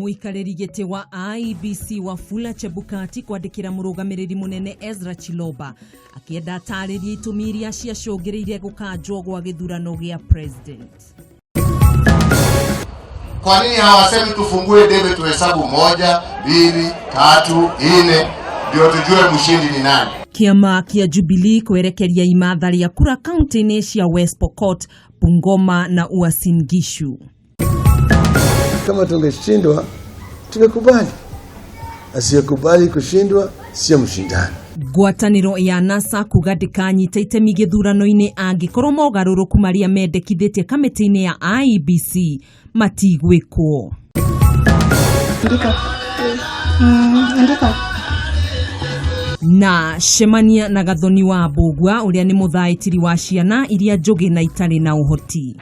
Mũikarĩri gĩtĩ wa IEBC Wafula Chebukati kwandĩkĩra mũrũgamĩrĩri mũnene Ezra Chiloba akĩenda atarĩrie itũmi iria ciacũngĩrĩirie gũkanjwo gwa gĩthurano gĩa president. Kwa nini hawasemi tufungue debe tuhesabu moja, mbili, tatu, nne ndio tujue mshindi ni nani? Kĩama kĩa Jubilee kwerekeria imatha rĩa kura kaunti-inĩ cia West Pokot, Bungoma na Uasin Gishu. Kama tungeshindwa tungekubali, asiyekubali kushindwa sio mshindani. Ngwatanĩro ya NASA kuga ndĩkanyita itemi gĩthurano-inĩ angĩkorwo mogarũrũku marĩa mendekithĩtie kamĩtĩ-inĩ ya IEBC matigwĩkwo. Andika. Andika. Na cemania na Gathoni wa Mbũgua ũrĩa nĩ mũthaĩtiri wa ciana iria njũgĩ na itarĩ na ũhoti.